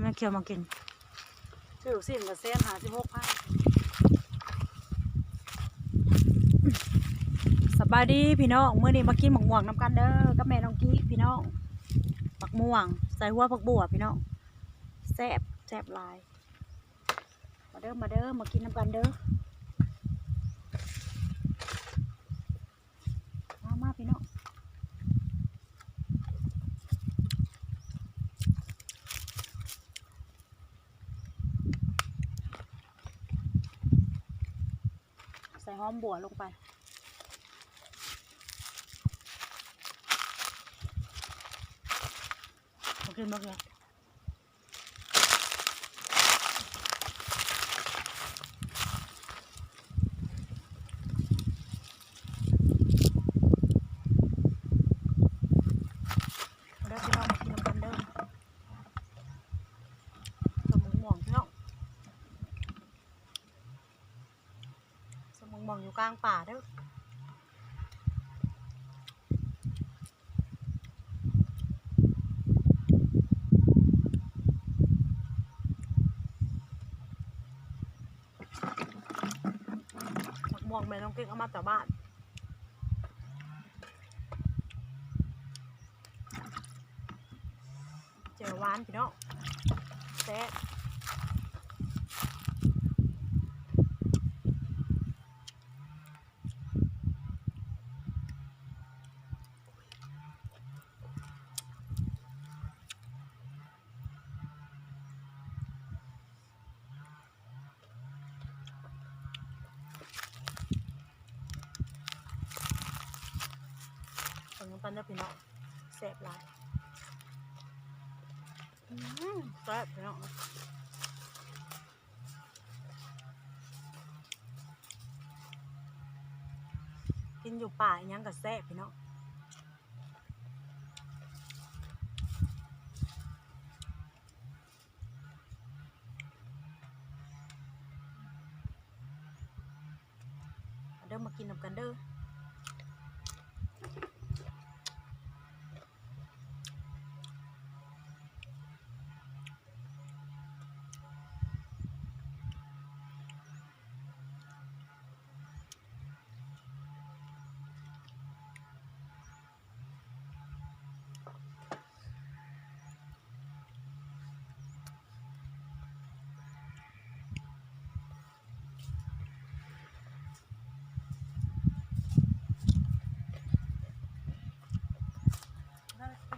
ແມ່ຂຽວມາກິນ ຊື້ລູກຊີ້ນກໍແສນຫ້າສິບຫົກພັນ. ສະບາຍດີພີ່ນ້ອງ ມື້ນີ້ມາກິນໝາກມ່ວງນຳກັນເດີ ກັບແມ່ນ້ອງກີ້ພີ່ນ້ອງ. ໝາກມ່ວງໃສ່ຫົວຜັກບົ່ວພີ່ນ້ອງ ແຊບ ແຊບຫຼາຍ. ມາເດີ ມາເດີ ມາກິນນຳກັນເດີ. ມາ ມາພີ່ນ້ອງ ໃສ່ຫອມບົ່ວລົງໄປ. ບໍ່ກິນ ບໍ່ກິນ. ເດີພີ່ນ້ອງ ມາກິນນຳກັນເດີ ສົ້ມໝາກມ່ວງພີ່ນ້ອງ. ສົ້ມໝາກມ່ວງຢູ່ກາງປ່າເດີ. ໝາກມ່ວງແມ່ນ້ອງເກັກເອົາມາຈາກບ້ານ. ແຈ່ວຫວານພີ່ນ້ອງ ແຊບ. ເບິ່ງນຳກັນເດີພີ່ນ້ອງ ແຊບຫຼາຍ. ອືມ ແຊບພີ່ນ້ອງ ກິນຢູ່ປ່າອີ່ຫຍັງກໍແຊບພີ່ນ້ອງ. ມາເດີ ມາກິນນຳກັນເດີ.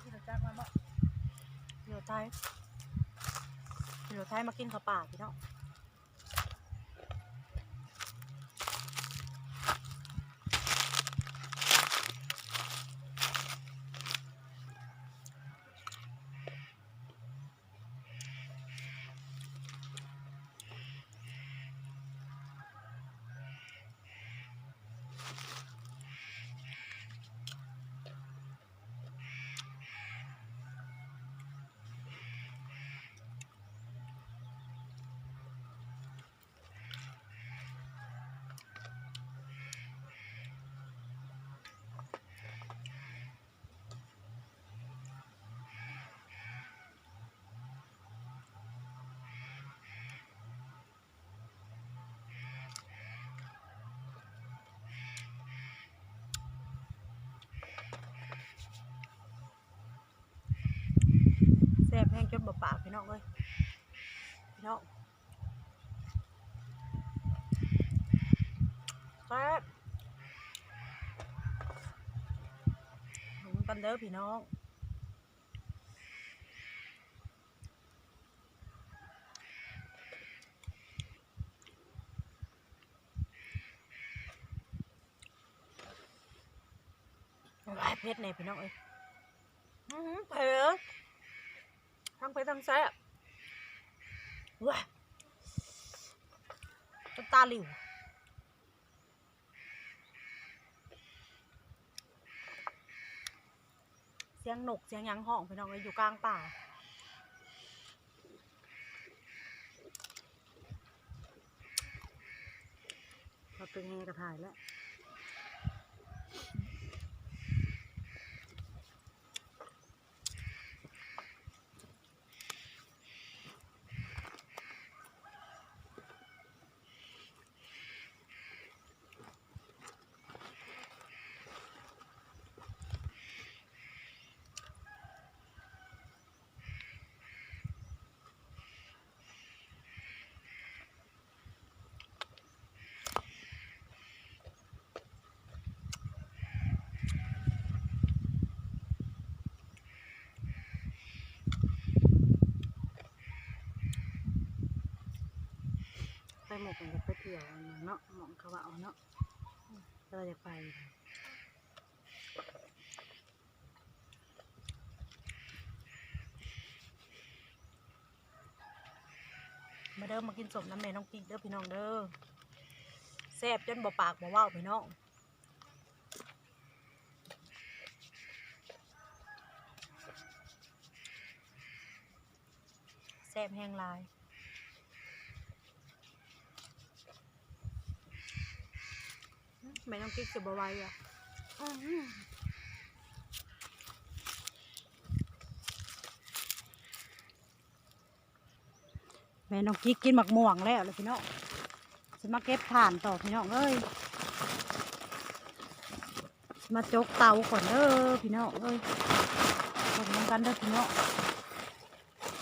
ຂີ່ລົດໄຖ ຂີ່ລົດໄຖມາກິນເຂົ້າປ່າພີ່ນ້ອງ. ແຊບແຮງຈົນບໍ່ປາກພີ່ນ້ອງເອີຍ ພີ່ນ້ອງ ແຊບ. ເບິ່ງນຳກັນເດີພີ່ນ້ອງ. ເຜັດແນ່ພີ່ນ້ອງເອີຍ ອື ເຜັດ ທັງເຜັດທັງແຊບ ວ້າ ນ້ຳຕາຫຼິວ. ສຽງນົກສຽງຫຍັງຮ້ອງພີ່ນ້ອງເອີຍ ຢູ່ກາງປ່າ ເຂົາຕຶງແຮ່ກະຖ່າຍແລ້ວ. ອື ໄປໝູ່ກັນ ຢາກໄປທ່ຽວເນາະ ໝ່ອງເຂົາເວົ້າເນາະ ແຕ່ວ່າຢາກໄປ. ມາເດີ ມາກິນສົ້ມນຳແມ່ນ້ອງກິກເດີພີ່ນ້ອງເດີ ແຊບຈົນບໍ່ປາກບໍ່ເວົ້າພີ່ນ້ອງ. ແຊບແຮງຫຼາຍ ແມ່ນ້ອງກິກຊິບໍ່ໄຫວແລ້ວ. ແມ່ນ້ອງກິກກິນໝາກມ່ວງແລ້ວລະພີ່ນ້ອງ ຊິມາເກັບຖ່ານຕໍ່ພີ່ນ້ອງເອີຍ ຊິມາຈົກເຕົາກ່ອນເດີພີ່ນ້ອງເອີຍ ເບິ່ງນຳກັນເດີພີ່ນ້ອງ.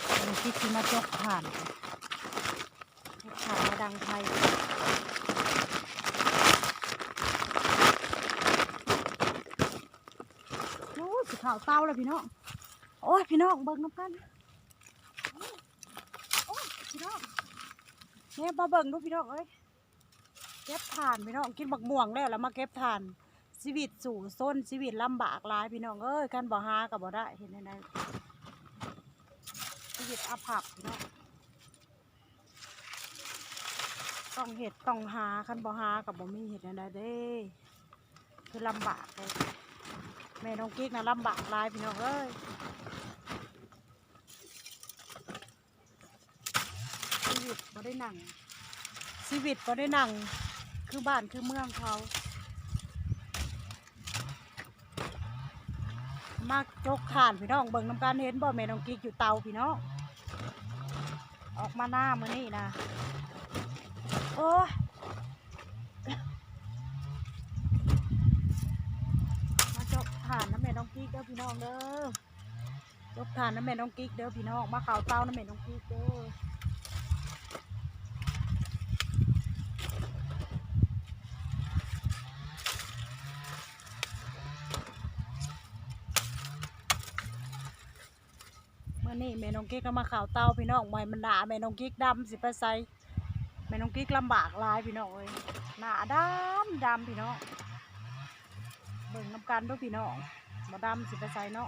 ແມ່ນ້ອງກິກຊິມາຈົກຖ່ານ ຈົກຖ່ານມາດັງໄຟ. ໂອ້ຍ ຊິເຂົ້າເຕົາແລ້ວພີ່ນ້ອງ ໂອ້ຍ ພີ່ນ້ອງເບິ່ງນຳກັນ. ໂອ້ຍ ພີ່ນ້ອງ ແນມມາເບິ່ງດູພີ່ນ້ອງເອີຍ ເກັບຖ່ານພີ່ນ້ອງ ກິນໝາກມ່ວງແລ້ວ ແລ້ວມາເກັບຖ່ານ. ຊີວິດສູ້ຊົນ ຊີວິດລຳບາກຫຼາຍພີ່ນ້ອງເອີຍ ຄັນບໍ່ຫາກໍບໍ່ໄດ້ ເຮັດແນວໃດ ຊີວິດອາພັບພີ່ນ້ອງ ຕ້ອງເຮັດຕ້ອງຫາ ຄັນບໍ່ຫາກໍບໍ່ມີ ເຮັດແນວໃດເດ້ ຄືລຳບາກເດ້. ແມ່ນ້ອງກິກນະລຳບາກຫຼາຍພີ່ນ້ອງເອີຍ ຊີວິດບໍ່ໄດ້ນັ່ງ ຊີວິດບໍ່ໄດ້ນັ່ງ ຄືບ້ານຄືເມືອງເຂົາ. ມາຈົກຖ່ານພີ່ນ້ອງ ເບິ່ງນຳກັນ ເຫັນບໍ່ແມ່ນ້ອງກິກຢູ່ເຕົາພີ່ນ້ອງ ອອກມາໜ້າມື້ນີ້ນະ. ໂອ້ຍ ມາຈົກຖ່ານນຳແມ່ນ້ອງກິກເດີພີ່ນ້ອງເດີ ຈົກຖ່ານນຳແມ່ນ້ອງກິກເດີພີ່ນ້ອງ ມາເຂົ້າເຕົານຳແມ່ນ້ອງກິກເດີ. ມື້ນີ້ແມ່ນ້ອງກິກກໍມາເຂົ້າເຕົາພີ່ນ້ອງ ບໍ່ໃຫ້ມັນໜ້າແມ່ນ້ອງກິກດຳ ຊິໄປໃສ ແມ່ນ້ອງກິກລຳບາກຫຼາຍພີ່ນ້ອງເອີຍ ໜ້າດຳດຳພີ່ນ້ອງ ເບິ່ງນຳກັນເດີພີ່ນ້ອງ ບໍ່ດຳຊິໄປໃສເນາະ.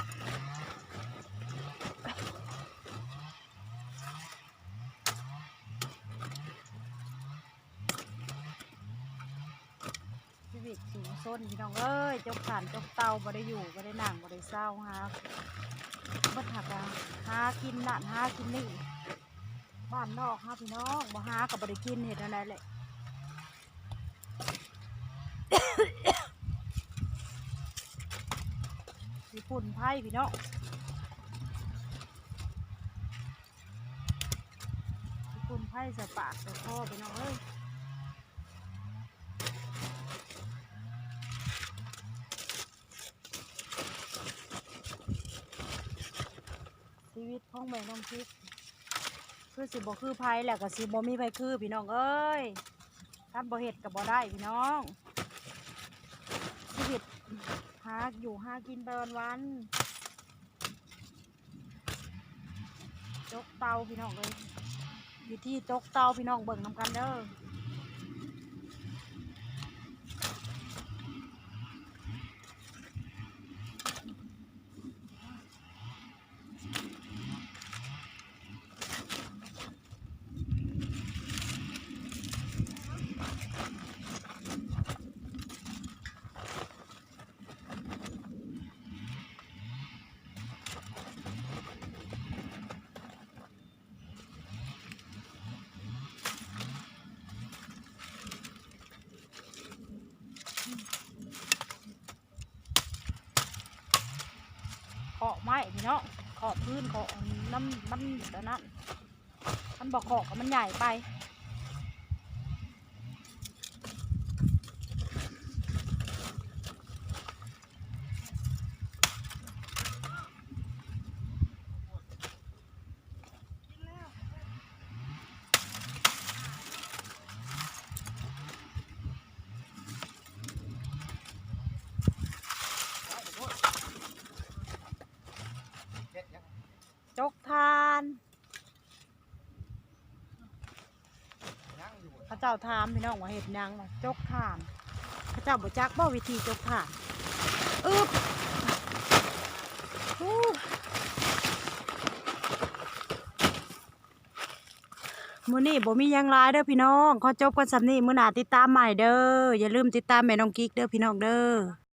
ຊີວິດສູ້ຊົນພີ່ນ້ອງເອີຍ ຈົກຖ່ານຈົກເຕົາ ບໍ່ໄດ້ຢູ່ ບໍ່ໄດ້ນັ່ງ ບໍ່ໄດ້ເຊົາ ຫາເບິດ ຫາກະຫາກິນນັ້ນຫາກິນນີ້ ບ້ານນອກເຮົາພີ່ນ້ອງ ບໍ່ຫາກໍບໍ່ໄດ້ກິນ ເຮັດແນວໃດແຫຼະ. ຂີ້ຝຸ່ນໄຟພີ່ນ້ອງ ຂີ້ຝຸ່ນໄຟໃສ່ປາກໃສ່ຄໍພີ່ນ້ອງເອີຍ. ຊີວິດຂອງແມ່ນ້ອງກິກ ຄືຊິບໍ່ຄືໃຜ ແລ້ວກໍຊິບໍ່ມີໃຜຄືພີ່ນ້ອງເອີຍ ຄັນບໍ່ເຮັດກໍບໍ່ໄດ້ພີ່ນ້ອງ ຊີວິດຫາຢູ່ຫາກິນໄປວັນໆ. ຈົກເຕົາພີ່ນ້ອງເອີຍ ວິທີຈົກເຕົາພີ່ນ້ອງເບິ່ງນຳກັນເດີ. ເຄາະໄມ້ພີ່ນ້ອງ ເຄາະພື້ນ ເຄາະນ້ຳມັນອັນນັ້ນ ມັນບໍ່ເຄາະກໍມັນໃຫຍ່ໄປ. ຈົກຖ່ານ ຍັງຢູ່ ຂະ ເຈົ້າຖາມພີ່ນ້ອງວ່າເຮັດຫຍັງ ວ່າຈົກຖ່ານ ເຂົາເຈົ້າບໍ່ຈັກບໍ່ວິທີຈົກຖ່ານ. ອຶບ ມື້ນີ້ບໍ່ມີຫຍັງຫຼາຍເດີພີ່ນ້ອງ ຂໍຈົບກັນສ່ຳນີ້ ມື້ໜ້າຕິດຕາມໃໝ່ເດີ. ຢ່າລືມຕິດຕາມແມ່ນ້ອງກິກເດີພີ່ນ້ອງເດີ.